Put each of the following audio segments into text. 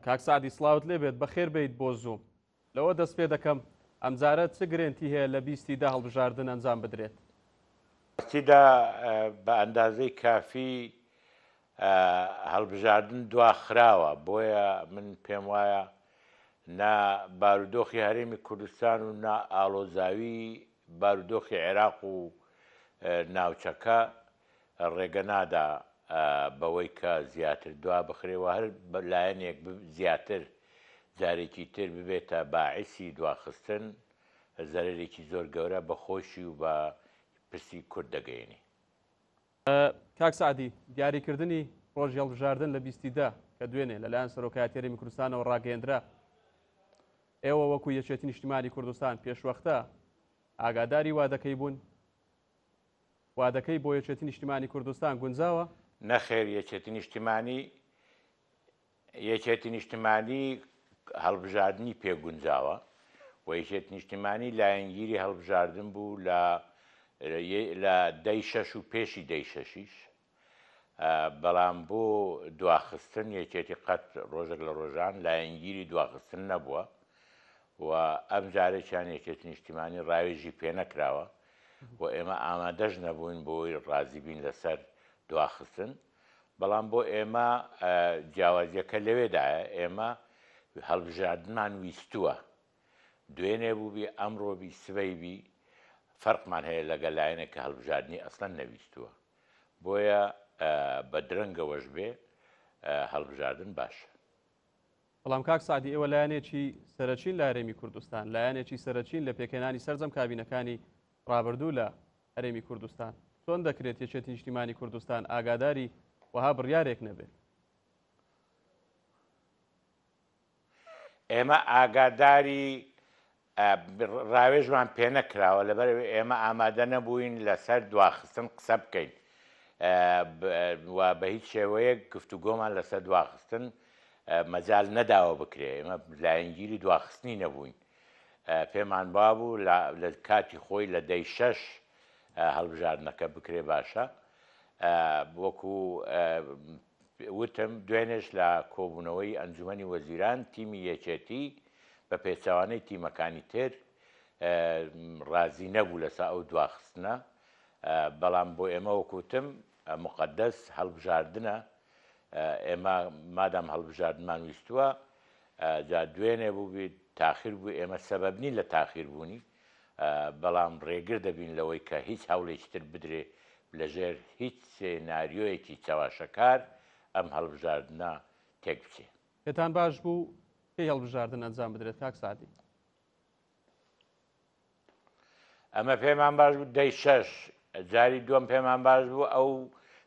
کاک سەعدی سڵاوت لێبێت بەخێر بێیت بۆ زووم. لەوە دەست پێ دەکەم ئەمجارە چ گرێنتی هەیە لە بیستی دە هەڵبژاردن ئەنجام بدرێت؟ ڕاستیدا بە ئەندازەی کافی هەڵبژاردن دواخراوە، بۆیە من پێم وایە نە بارودۆخی هەرێمی کوردستان و نە ئاڵۆزاوی بارودۆخی عێراق و ناوچەکە ڕێگە نادا بەوەی کە زیاتر دوا بخرێ و هەر لایەنێک زیاتر جارێکی تر ببێتە باعیسی دواخستن زەرەرێکی زۆر گەورە بە خۆشی و بە پرسی کورد دەگەیەنێ. کاک سەعدی، دیاریکردنی ڕۆژی هەڵبژاردن لە بیستی دە کە دوێنێ لەلایەن سەرۆکایەتی هەرێمی کوردستانەوە ڕاگەیەندرا، ئێوە وەکو یەکێتی نیشتیمانی کوردستان پێشوەختە ئاگاداری وادەکەی بوون؟ وادەکەی بۆ یەکێتی نیشتیمانی کوردستان گونجاوە؟ نەخێر یەکێتی نیشتیمانی یەکێتی نیشتیمانی هەڵبژاردنی پێ گونجاوە و یەکێتی نیشتیمانی لایەنگیری هەڵبژاردن بوو لە لە دەی شەش و پێشی دەی شەشیش بەڵام بۆ دواخستن یەکێتی قەت ڕۆژێک لە ڕۆژان لایەنگیری دواخستن نەبووە و ئەم جارێکیان یەکێتی نیشتیمانی ڕاوێژی پێ نەکراوە و ئێمە ئامادەش نەبووین بۆی ڕازی بین لەسەر دواخستن بەڵام بۆ ئێمە جیاوازیەکە لەوێدایە ئێمە هەڵبژاردنمان ویستووە دوێنێ بووبی ئەمڕۆ بی سبەی بی فەرقمان هەیە لەگەل لایەنێک کە هەڵبژاردنی ئەسڵەن نەویستووە بۆیە بە درەنگەوەش بێ هەڵبژاردن باشە. بەڵام کاک سەعدی ئێوە لایەنێکی سەرەکین لە هەرێمی کوردستان، لایەنێکی سەرەکین لە پێکهێنانی سەرجەم کابینەکانی ڕابردوو لە هەرێمی کوردستان، چۆن دەکرێت یەکێتی نیشتیمانی کوردستان ئاگاداری وەها بڕیارێک نەبێت؟ ئێمە ئاگاداری ڕاوێژمان پێنەکراوە لەبەرئەوەی ئێمە ئامادە نەبووین لەسەر دواخستن قسە بکەین و بە هیچ شێوەیەک گفتوگۆمان لەسەر دواخستن مەجال نەداوە بکرێ ئێمە لایەنگیری دواخستنی نەبووین پێمان وابوو لە کاتی خۆی لە دەی شەش هەڵبژاردنەکە بکرێ باشە وەکو وتم دوێنێش لە کۆبوونەوەی ئەنجومەنی وەزیران تیمی یەکێتی بە پێچەوانەی تیمەکانی تر ڕازی نەبوو لەسە ئەو دواخستنە، بەڵام بۆ ئێمە وەک وتم موقەدەس هەڵبژاردنە، ئێمە مادام هەڵبژاردنمان ویستووە جا دوێنێ بووبی تاخیر بوو ئێمە سەبەب نین لە تاخیر بوونی، بەڵام ڕێگر دەبین لەوەی کە هیچ هەوڵێکی تر بدرێ لەژێر هیچ سێناریۆیەکی چەواشەکار ئەم هەڵبژاردنە تێک بچێ. پێتان باش بوو کەی هەڵبژاردن ئەنجام بدرێت کاک سەعدی؟ ئەمە پێمان باش بوو دەی شەش جاری دووەم پێمان باش بوو ئەو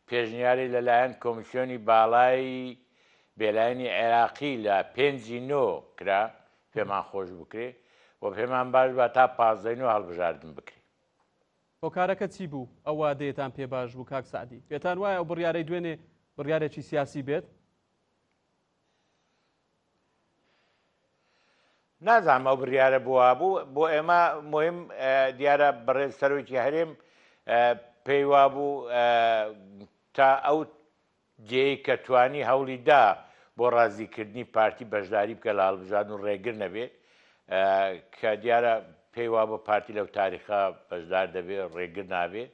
پێشنیاری لەلایەن کۆمیسیۆنی باڵای بێلایەنی عێراقی لە پێنجی نۆ کرا پێمان خۆش بکرێ و پێمان باش بە تا پازدەی نۆ هەڵبژاردن بکرێ. هۆکارەکە چی بوو ئەو وادەیەتان پێ باش بوو کاک سەعدی؟ پێتان وایە ئەو بڕیارەی دوێنێ بڕیارێکی سیاسی بێت؟ نازانم ئەو بریارە بۆ وابوو بۆ ئێمە مهم دیارە بەڕێز سەرۆکی هەرێم پێی وابوو تا ئەو جێی کە توانی هەوڵی دا بۆ ڕازیکردنی پارتی بەشداری بکە لە هەڵبژاردن و ڕێگر نەبێ کە دیارە پێی وابوو پارتی لەو تاریخە بەشدار دەبێ ڕێگر نابێ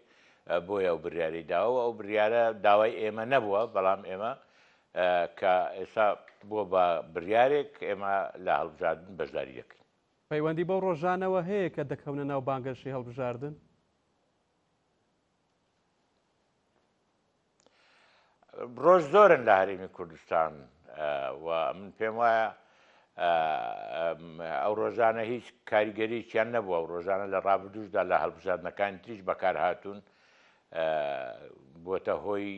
بۆیە ئەو بریاری داوە ئەو بریارە داوای ئێمە نەبووە بەڵام ئێمە کە ئێستا بووە بە بریارێک ئێمە لە هەڵبژاردن بەشداری دەکەین. پەیوەندی بەو ڕۆژانەوە هەیە کە دەکەونە ناو بانگەشەی هەڵبژاردن؟ ڕۆژ زۆرن لە هەرێمی کوردستان و من پێم وایە ئەو ڕۆژانە هیچ کاریگەریەکیان نەبووە و ڕۆژانە لە ڕابردووشدا لە هەڵبژاردنەکانی تریش بەکار هاتوون بۆتە هۆی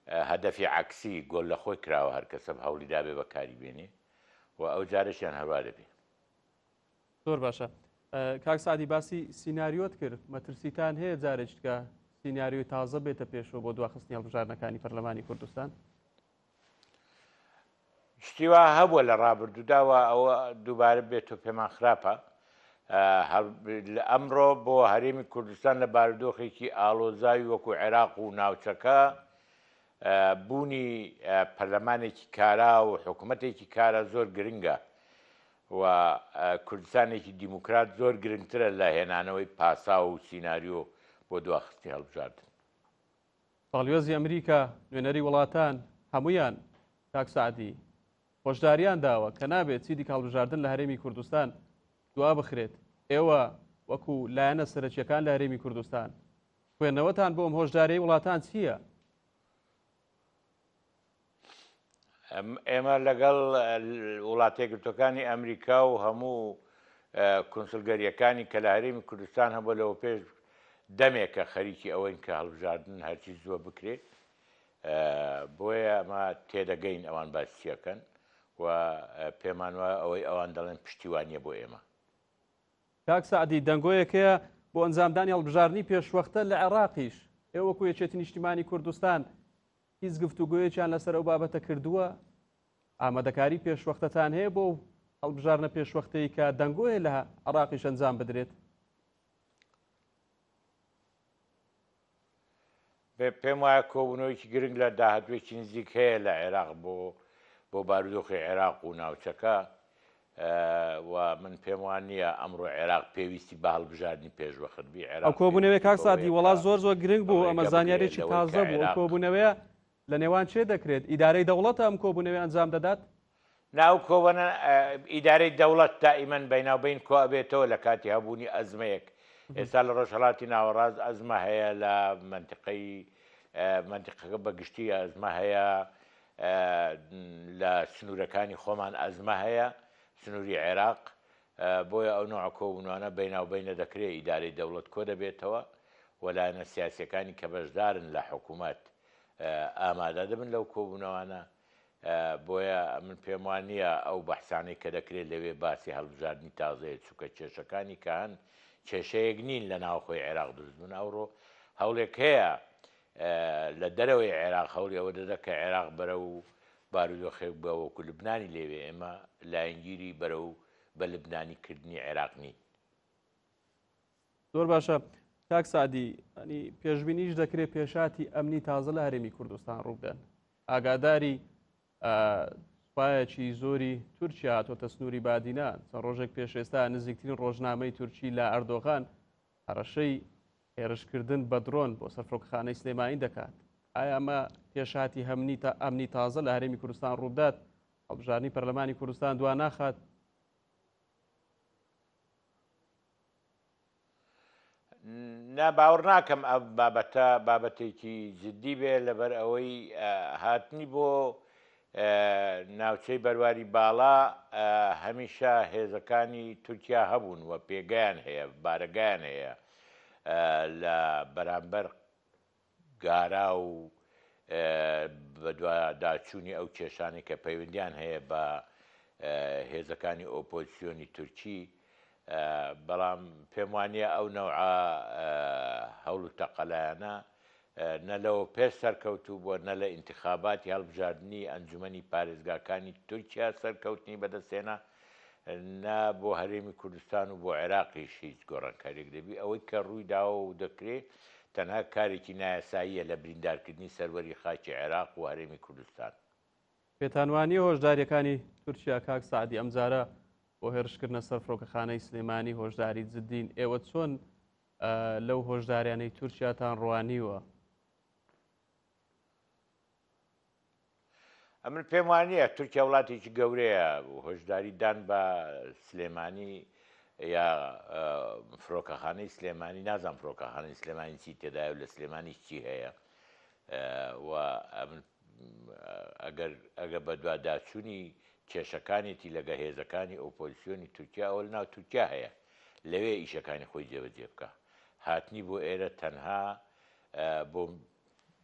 هەدەفی عەکسی گۆل لە خۆی کراوە هەر کەسە هەوڵی دابێ بەکاری بێنێ و ئەو جارەشیان هەروا دەبێ. زۆر باشە کاک سەعدی باسی سیناریۆت کرد مەترسیتان هەیە جارێکی تکە سیناریۆی تازە بێتە پێشەوە بۆ دواخستنی هەڵبژاردنەکانی پەرلەمانی کوردستان؟ شتی وا هەبووە لە ڕابردوودا و ئەوە دووبارە بێتەوە پێمان خراپە. ئەمڕۆ بۆ هەرێمی کوردستان لە بارودۆخێکی ئاڵۆزاوی وەکو عێراق و ناوچەکە بوونی پەرلەمانێکی کارا و حکوومەتێکی کارا زۆر گرنگە و کوردستانێکی دیموکرات زۆر گرنگترە لە هێنانەوەی پاساو و سیناریۆ بۆ دواخستنی هەڵبژاردن. باڵیۆزی ئەمریکا، نوێنەری وڵاتان، هەموویان کاک سەعدی هۆشداریان داوە کە نابێت چیدیکە هەڵبژاردن لە هەرێمی کوردستان دوابخرێت، ئێوە وەکو لایەنە سەرەکییەکان لە هەرێمی کوردستان خوێندنەوەتان بۆ ئەم هۆشداریەی وڵاتان چییە؟ ئێمە لەگەڵ وڵاتەیەکگرتوەکانی ئەمریکا و هەموو کونسلگەریەکانی کە لە هەرێمی کوردستان هەبوو لەوە پێش دەمێکە خەریکی ئەوەین کە هەڵبژاردن هەرچی زووە بکرێ بۆیە ئەمە تێدەگەین ئەوان باس چیەکەن و پێمان وایە ئەوەی ئەوان دەڵێن پشتیوانیە بۆ ئێمە. کاک سەعدی، دەنگۆیەک هەیە بۆ ئەنجامدانی هەڵبژاردنی پێشوەختە لە عێراقیش، ئێوە وەکو یەکێتی نیشتیمانی کوردستان هیچ گفتوگۆیەکیان لەسەر ئەو بابەتە کردووە؟ ئامادەکاری پێشوەختەتان هەیە بۆ هەڵبژاردنە پێشوەختەی کە دەنگۆیە لە عێراقیش ئەنجام بدرێت؟ پێم وایە کۆبوونەوەیەکی گرنگ لە داهاتوویەکی نزیک هەیە لە عێراق بۆ بۆ بارودۆخی عێراق و ناوچەکە و من پێم وان نییە ئەمڕۆ عێراق پێویستی بە هەڵبژاردنی پێشوەخت بی عێراق ئەو کۆبوونەوەی کاک سادی وەڵا زۆر زۆر گرنگ بوو ئەمە زانیاریی تازە بوو ئەو کۆبوونەوەیە لە نێوان چێ دەکرێت ئیدارەی دەوڵەتە ئەم کۆبوونەوەی ئەنجام دەدات؟ نا ئەو کۆبەنە ئیدارەی دەوڵەت دائیمەن بەیناوبەین کۆ ئەبێتەوە لە کاتی هەبوونی ئەزمەیەک ئێستا لە ڕۆژهەڵاتی ناوەڕاست ئەزمە هەیە لە مەنتیقەی مەنتیقەکە بە گشتی ئەزمە هەیە لە سنوورەکانی خۆمان ئەزمە هەیە سنووری عێراق بۆیە ئەو نوع کۆبوونانە بەیناوبەینە دەکرێت ئیدارەی دەوڵەت کۆ دەبێتەوە و لایەنە سیاسیەکانی کە بەشدارن لە حکوومەت ئامادە دەبن لەو کۆبوونەوانە بۆیە ئەمن پێم وا نییە ئەو بەحسانەی کە دەکرێت لەوێ باسی هەڵبژاردنی تازەیە چونکە کێشەکانی کە هەن کێشەیەک نین لە ناوخۆی عێراق دروست بوون ئەوڕۆ هەوڵێک هەیە لە دەرەوەی عێراق هەوڵی ئەوە دەدا کە عێراق بەرەو بارودۆخێک بە وەکو لبنانی لێوێ ئێمە لایەنگیری بەرەو بە لبنانی کردنی عێراق نین. زۆر باشە کاک سعدی ئەنی پێشبینیش دەکرێت پێشاتی ئەمنی تازە لە هەرێمی کوردستان ڕووبدەن ئاگاداری سوپایەکی زۆری تورکیا هاتۆتە سنووری بادینان چەند ڕۆژێک پێش ئێستا نزیکترین ڕۆژنامەی تورکی لە ئەردۆغان هەڕەشەی هێرشکردن بە درۆن بۆ سەر فڕۆکەخانەی سلێمانی دەکات ئایا ئەمە پێشهاتی هەمنی تا ئەمنی تازە لە هەرێمی کوردستان ڕووبدات هەڵبژاردنی پەرلەمانی کوردستان دوا ناخات نا باوەڕ ناکەم ئەم بابەتە بابەتێکی جدی بێ لەبەر ئەوەی هاتنی بۆ ناوچەی بەرواری باڵا هەمیشە هێزەکانی تورکیا هەبوون و پێگەیان هەیە بارەگایان هەیە لە بەرامبەر گارا و بەدواداچوونی ئەو کێشانەی کە پەیوەندیان هەیە بە هێزەکانی ئۆپۆزسیۆنی تورکی، بەڵام پێم وانییە ئەو نەوعە هەوڵ و تەقەلایانە نە لەوە پێش سەرکەوتوو بووە، نە لە ئینتخاباتی هەڵبژاردنی ئەنجومەنی پارێزگاکانی تورکیا سەرکەوتنی بەدەستهێنا، نە بۆ هەرێمی کوردستان و بۆ عێراقیش هیچ گۆڕانکاریەک دەبی، ئەوەی کە ڕووی داوە و دەکرێ تەنها کارێکی نایاساییە لە بریندارکردنی سەروەری خاکی عێراق و هەرێمی کوردستان. پێتان وانیە هۆشداریەکانی تورکیا کاک سەعدی ئەمجارە بۆ هێرشکردنە سەر فڕۆکەخانەی سلێمانی هۆشداری جدین، ئێوە چۆن لەو هۆشداریانەی تورکیاتان ڕوانیوە؟ ئەمن پێم وانییە تورکیا وڵاتێکی گەورەیە هۆشداری دان بە سلێمانی یا فرۆکەخانەی سلێمانی نازان فرۆکەخانەی سلێمانی چی تێدایە و لە سلێمانی چی هەیە و ئەمن ئەگەر ئەگە بەدواداچوونی کێشەکانێتی لەگە هێزەکانی ئۆپۆزیسیۆنی تورکیا ئەوە لەناو تورکیا هەیە لەوێ ئیشەکانی خۆی جێبەجێ بکە هاتنی بۆ ئێرە تەنها بۆ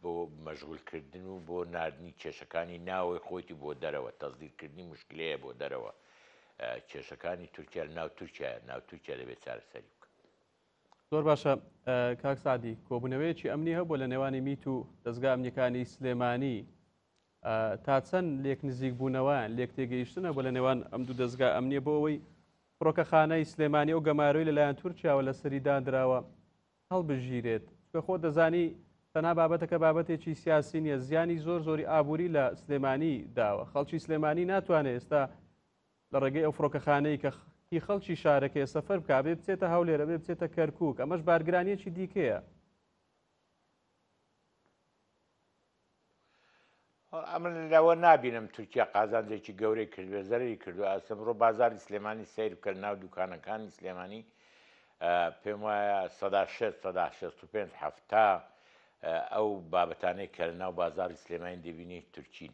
بۆ مەشغول کردن و بۆ ناردنی کێشەکانی ناوەوەی خۆیتی بۆ دەرەوە، تەسدیر کردنی موشکلەیە بۆ دەرەوە، کێشەکانی تورکیا لە ناو تورکیایە، ناو تورکیا دەبێت چارەسەری بکات. زۆر باشە کاک سەعدی، کۆبوونەوەیەکی ئەمنی هەبووە لە نێوانی میت و دەزگا ئەمنیەکانی سلێمانی، تا چەند لێک نزیک بوونەوە لێک تێگەیشتن هەبووە لە نێوان ئەم دوو دەزگا ئەمنیە بۆ ئەوەی فڕۆکەخانەی سلێمانی ئەو گەمارۆی لەلایەن تورکیاوە لەسەری دانراوە هەڵبژیرێت چونکە خۆت دەزانی. تەنها بابەتەکە بابەتێکی سیاسی نییە، زیانی زۆر زۆری ئابووری لە سلێمانی داوە. خەڵکی سلێمانی ناتوانێت ئێستا لە ڕێگەی ئەو فڕۆکەخانەی کە هی خەڵکی شارەکەیە سەفەر بکا، ئەبێ بچێتە هەولێر، ئەبێ بچێتە کەرکووک، ئەمەش بارگرانییەکی دیکەیە. ئەمن لەوە نابینم تورکیا قازانجێکی گەورەی کردوێ زەرری کردو ئەسم ڕۆ بازاری سلێمانی سیر بکە ناو دوکانەکانی سلێمانی پێم وایە سەدا شێست سەدا 65 هەفتا ئەو بابەتانەی کە لە ناو بازاری سلێمانی دەبینی تورکین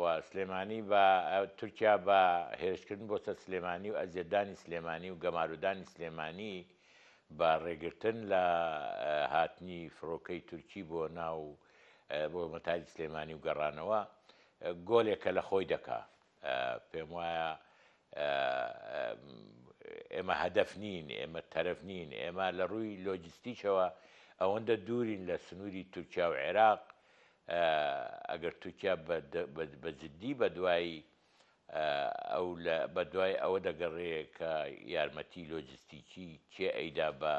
و سلێمانی بە تورکیا بە هێرشکردن بۆ سەر سلێمانی و ئەزیەتدانی سلێمانی و گەمارۆدانی سلێمانی بە ڕێگرتن لە هاتنی فڕۆکەی تورکی بۆ ناو بۆ مەتاری سلێمانی و گەڕانەوە گۆلێکە لە خۆی دەکا پێم وایە ئێمە هەدەف نین ئێمە تەرەف نین ئێمە لە ڕووی لۆجستیکەوە ئەوەندە دوورین لە سنووری تورکیا و عێراق ئەگەر تورکیا بە جددی بە دوای ئەو بە دوای ئەوە دەگەڕێ کە یارمەتی لۆجستیکی کێ ئەیدا بە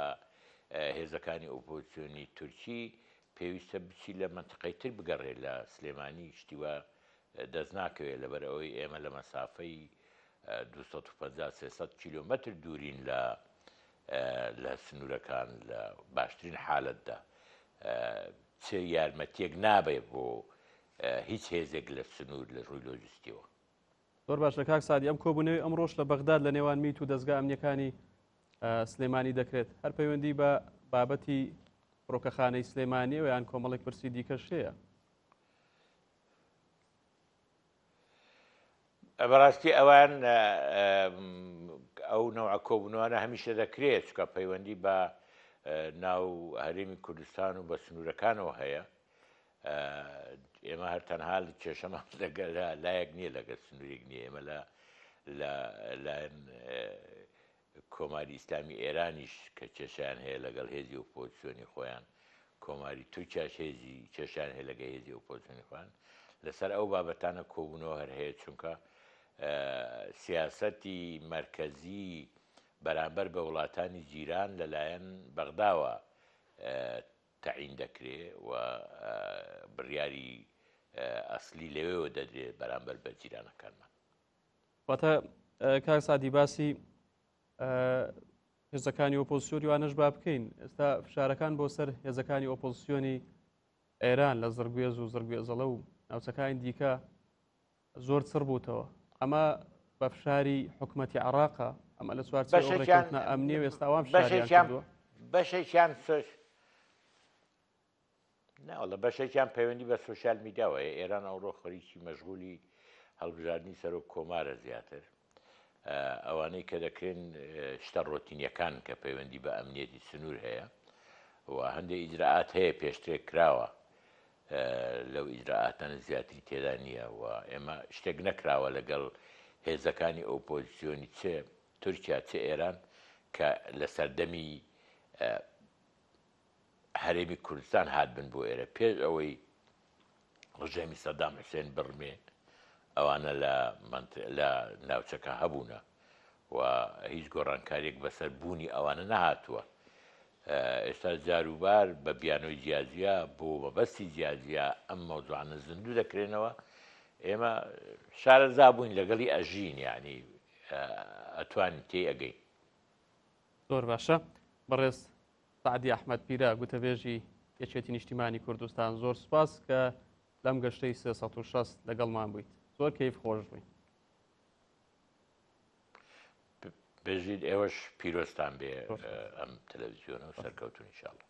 هێزەکانی ئۆپۆزیسیۆنی تورکی پێویستە بچی لە مەنتقەی تر بگەڕێ لە سلێمانی شتی وا دەست ناکەوێت لەبەر ئەوەی ئێمە لە مەسافەی 250 300 کیلۆمەتر دوورین لە لە سنوورەکان لە باشترین حالەتدا چ یارمەتیەک نابێ بۆ هیچ هێزێک لە سنوور لە ڕووی لۆجستیەوە. زۆر باشە کاک سادی ئەم کۆبوونەوەی ئەمڕۆش لە بەغداد لە نێوان میت و دەزگا ئەمنیەکانی سلێمانی دەکرێت هەر پەیوەندی بە بابەتی فڕۆکەخانەی سلێمانیەوە یان کۆمەڵێک پرسی دیکەش هەیە؟ بەڕاستی ئەوان ئەو نەوعە کۆبوونەوانە هەمیشە دەکرێت چکە پەیوەندی بە ناو هەرێمی کوردستان و بە سنوورەکانەوە هەیە ئێمە هەر تەنها کێشەمان لەگەل لایەک نییە لەگەل سنوورێک نییە ئێمە لە لە لایەن کۆماری ئیسلامی ئێرانیش کە کێشیان هەیە لەگەڵ هێزی ئۆپۆزیسیۆنی خۆیان کۆماری تورکیاش هێزی کێشیان هەیە لەگە هێزی ئۆپۆزیسیۆنی خۆیان لەسەر ئەو بابەتانە کۆبوونەوە هەر هەیە چونکە سیاسەتی مەرکەزی بەرامبەر بە وڵاتانی جیران لەلایەن بەغداوە تەعین دەکرێ و بڕیاری ئەسلی لەوێوە دەدرێ بەرامبەر بە جیرانەکانمان. واتە کاک سادی باسی هێزەکانی ئۆپۆزیسیۆنی وانەش با بکەین ئێستا فشارەکان بۆ سەر هێزەکانی ئۆپۆزیسیۆنی ئێران لە زڕگوێز و زڕگوێزەڵە و ناوچەکانی دیکە زۆر چڕ بووتەوە ئەمە بە فشاری حکوومەتی عراقە ئەمە لە چوارچێوەی ئەمنی و ئێستا وام بەشێکیان بەشێکیان ناوەڵە بەشێکیان پەیوەندی بە سوسیال میدیاوە هەیە ئێران ئەوڕۆ خەریکی مەشغولی هەڵبژاردنی سەرۆک کۆمارە زیاتر ئەوانەی کە دەکرێن شتە ڕۆتینیەکان کە پەیوەندی بە ئەمنیەتی سنوور هەیە و هەندێک ئیجرائات هەیە پێشترێک کراوە لەو ئیجرائاتانە زیاتری تێدا نییە و ئێمە شتێک نەکراوە لەگەڵ هێزەکانی ئۆپۆزیسیۆنی چ تورکیا چ ئێران کە لە سەردەمی هەرێمی کوردستان هاتبن بۆ ئێرە پێش ئەوەی ڕژێمی سەدام حوسێن بڕمێ ئەوانە لە لە ناوچەکە هەبوونە و هیچ گۆڕانکاریەک بەسەر بوونی ئەوانە نەهاتووە ئێستا جاروبار بە بیانۆی جیاجیا بۆ مەبەستی جیاجیا ئەم مەوزوعانە زیندوو دەکرێنەوە ئێمە شارەزا بووین لەگەڵی ئەژین یعنی ئەتوانین تێی ئەگەین زۆر باشە بەڕێز سەعدی ئەحمەد پیرە گوتەبێژی یەکێتی نیشتیمانی کوردستان زۆر سوپاس کە لەم گەشتەی 360 لەگەڵمان بوویت زۆر کەیف خۆش بووین. بژیت ئێوەش پیرۆزتان بێ ئەم تەلەڤزیۆنە و سەرکەوتون ان شاءاللە.